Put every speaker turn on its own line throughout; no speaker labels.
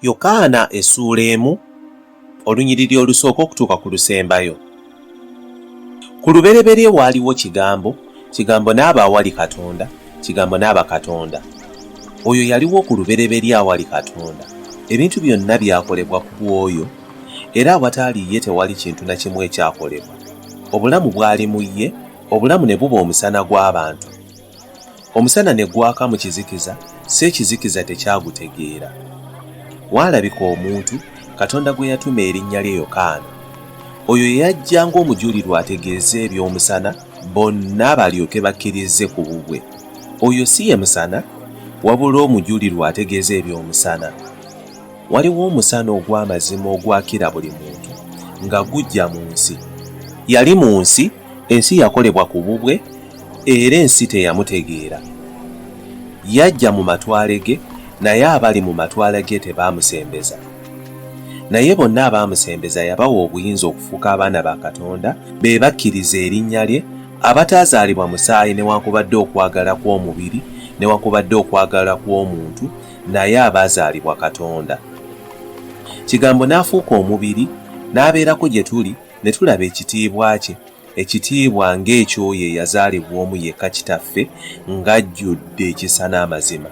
Yokaana essuula emu olunyiriri olusooka okutuuka ku lusembayo. Ku lubereberye waaliwo Kigambo, Kigambo n'aba awali Katonda, Kigambo n'aba Katonda. Oyo yaliwo ku lubereberye awali Katonda. Ebintu byonna byakolebwa ku bw'oyo, era awataali ye tewali kintu na kimu ekyakolebwa. Obulamu bwali mu ye, obulamu ne buba omusana gw'abantu. Omusana ne gwaka mu kizikiza, so ekizikiza tekyagutegeera. Waalabika omuntu, Katonda gwe yatuma erinnya lye Yokaana. Oyo yajja ng'omujulirwa ategeeze eby'omusana, bonna balyoke bakkirize ku bubwe. Oyo si ye musana, wabula omujulirwa ategeeza eby'omusana. Waliwo omusana ogw'amazima ogwakira buli muntu, nga gujja mu nsi. Yali mu nsi, ensi yakolebwa ku bubwe, era ensi teyamutegeera. Yajja mu matwale ge, naye abali mu matwale ge tebaamusembeza. Naye bonna abaamusembeza yabawa obuyinza okufuuka abaana ba Katonda, be bakkiriza erinnya lye, abataazaalibwa musaayi newankubadde okwagala kw'omubiri newankubadde okwagala kw'omuntu, naye abaazaalibwa Katonda. Kigambo n'afuuka omubiri, n'abeerako gye tuli, ne tulaba ekitiibwa kye, ekitiibwa ng'eky'oyo eyazaalibwa omu yekka Kitaffe, ng'ajjudde ekisa n'amazima.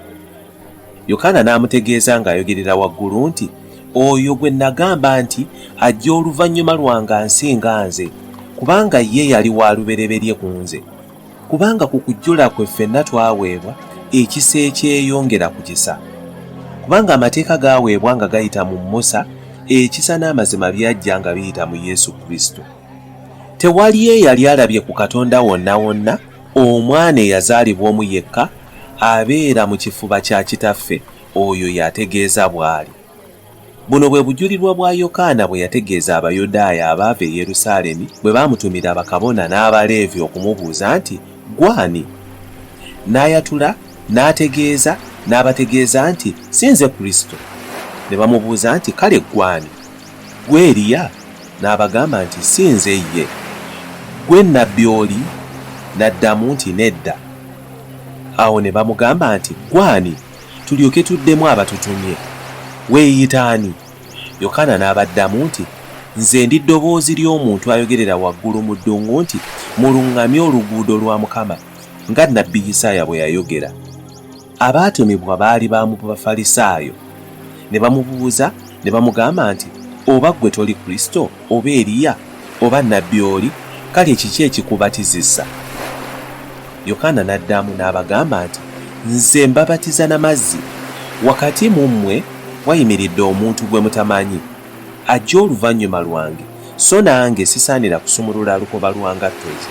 Yokaana n'amutegeeza ng'ayogerera waggulu nti, Oyo gwe nagamba nti, Ajja oluvannyuma lwange ansinga nze, kubanga ye yali wa lubereberye ku nze. Kubanga ku kujjula kwe ffenna twaweebwa ekisa ekyeyongera ku kisa. Kubanga amateeka gaaweebwa nga gayita mu Musa, ekisa n'amazima byajja nga biyita mu Yesu Kristo. Tewali eyali alabye ku Katonda wonna wonna, Omwana eyazaalibwa omu yekka, abeera mu kifuba kya Kitaffe, oyo y'ategeeza bw'ali. Buno bwe bujulirwa bwa Yokaana bwe yategeeza Abayudaaya abaava e Yerusaalemi bwe baamutumira bakabona n'Abaleevi okumubuuza nti, Ggwe ani? N'ayatula, n'ategeeza, n'abategeeza nti, Si nze Kristo. Ne bamubuuza nti, Kale ggwe ani? Ggwe Eriya? N'abagamba nti, Si nze ye. Ggwe nnabbi oli? N'addamu nti, Nedda. Awo ne bamugamba nti, Ggwe ani? Tulyoke tuddemu abatutumye. Weeyita ani? Yokaana n'abaddamu nti, Nze ndi ddoboozi ly'omuntu ayogerera waggulu mu ddungu nti, Muluŋŋamye oluguudo lwa Mukama, nga nnabbi Yisaaya bwe yayogera. Abaatumibwa baali ba mu Bafalisaayo. Ne bamubuuza ne bamugamba nti, Oba ggwe toli Kristo, oba Eriya, oba nnabbi oli, kale kiki ekikubatizisa? Yokaana n'addamu n'abagamba nti, Nze mbabatiza na mazzi. Wakati mu mmwe wayimiridde omuntu gwe mutamanyi, ajja oluvannyuma lwange, so nange sisaanira kusumulula lukoba lwa ngatto ze.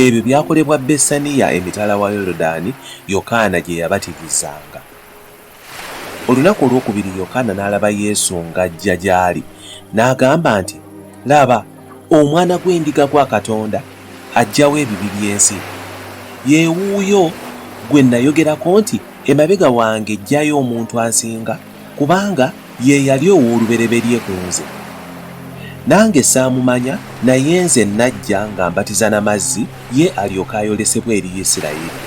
Ebyo byakolebwa Bessaniya emitala wa Yoludaani, Yokaana gye yabatirizanga. Olunaku olwokubiri Yokaana n'alaba Yesu ng'ajja gy'ali, n'agamba nti, Laba, Omwana gw'endiga gwa Katonda, aggyawo ebibi by'ensi. Ye wuuyo gwe nayogerako nti, Emabega wange ejjayo omuntu ansinga, kubanga ye yali ow'olubereberye ku nze. Nange saamumanya, naye nze najja nga mbatiza na mazzi, ye alyoke ayolesebwe eri Isirayiri.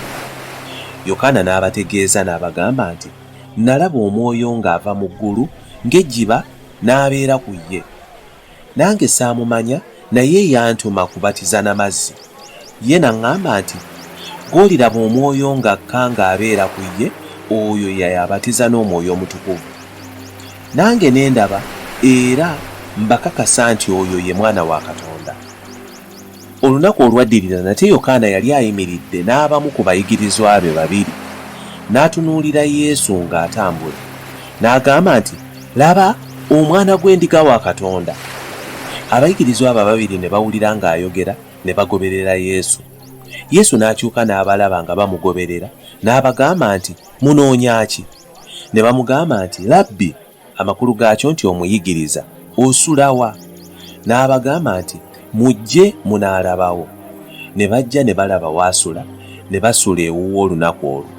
Yokaana n'abategeeza n'abagamba nti, Nnalaba Omwoyo ng'ava mu ggulu ng'ejjiba n'abeera ku ye. Nange saamumanya, naye yantuma kubatiza na mazzi. Ye n'aŋŋamba nti, Gw'oliraba Omwoyo ng'akka ng'abeera ku ye, oyo y'abatiza n'Omwoyo Omutukuvu. Nange ne ndaba, era mbakakasa nti oyo ye Mwana wa Katonda. Olunaku olwaddirira nate Yokaana yali ayimiridde n'abamu ku bayigirizwa be babiri, n'atunuulira Yesu ng'atambula, n'agamba nti, Laba, Omwana gw'endiga wa Katonda! Abayigirizwa abo ababiri ne bawulira ng'ayogera, ne bagoberera Yesu. Yesu n'akyuka n'abalaba nga bamugoberera, n'abagamba nti, Munoonya ki? Ne bamugamba nti, Labbi, amakulu gaakyo nti Omuyigiriza, osula wa? N'abagamba nti, Mujje munaalabawo. Ne bajja ne balaba w'asula, ne basula ewuwe olunaku olwo.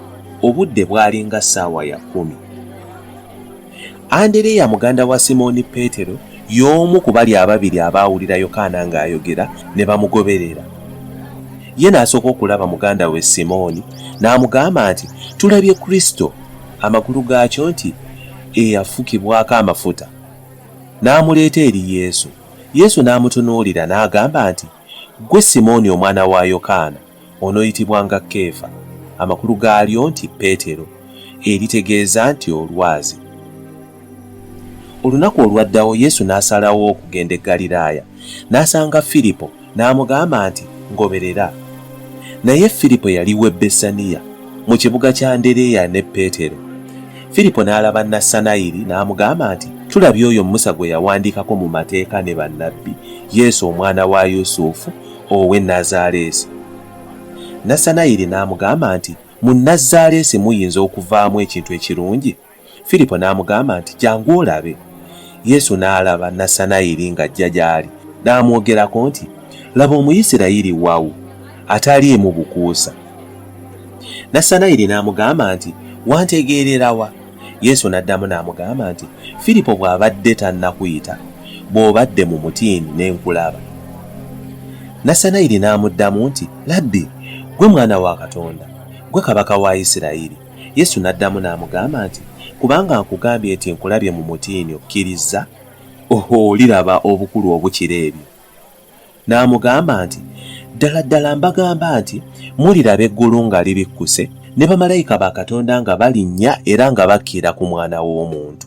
Obudde bwali nga ssaawa ya kkumi. Andereya muganda wa Simooni Peetero y'omu ku bali ababiri abaawulira Yokaana ng'ayogera ne bamugoberera. Ye n'asooka okulaba muganda we Simooni, n'amugamba nti, Tulabye Kristo, amakulu gaakyo nti eyafukibwako amafuta, n'amuleeta eri Yesu. Yesu n'amutunuulira n'agamba nti, Ggwe Simooni omwana wa Yokaana, onooyitibwanga Keefa, amakulu gaalyo nti Peetero, eritegeeza nti Olwazi. Olunaku olwaddawo Yesu n'asalawo okugenda e Ggaliraaya. N'asanga Firipo, n'amugamba nti, Ngoberera. Naye Firipo yali w'e Bessaniya, mu kibuga kya Andereya ne Peetero. Firipo n'alaba Nassanayiri n'amugamba nti, Tulabye oyo Musa gwe yawandiikako mu Mateeka ne bannabbi, Yesu omwana wa Yusufu ow'e Nazaaleesi. Nassanayiri n'amugamba nti, Mu Nazaaleesi muyinza okuvaamu ekintu ekirungi? Firipo n'amugamba nti, Jangu olabe. Yesu n'alaba Nassanayiri ng'ajja gy'ali, n'amwogerako nti, Laba Omuyisirayiri wawu, ataliimu bukuusa. Nassanayiri n'amugamba nti, Wantegeerera wa? Yesu n'addamu n'amugamba nti, Firipo bw'abadde tannakuyita, bw'obadde mu mutiini ne nkulaba. Nassanayiri n'amuddamu nti, Labbi, ggwe Mwana wa Katonda, ggwe Kabaka wa Isirayiri. Yesu n'addamu n'amugamba nti, Kubanga nkugambye nti nkulabye mu mutiini okkirizza? Oliraba obukulu obukira ebyo. N'amugamba nti, Ddala ddala mbagamba nti, muliraba eggulu nga libikkuse, ne bamalayika ba Katonda nga balinnya era nga bakkira ku Mwana w'omuntu.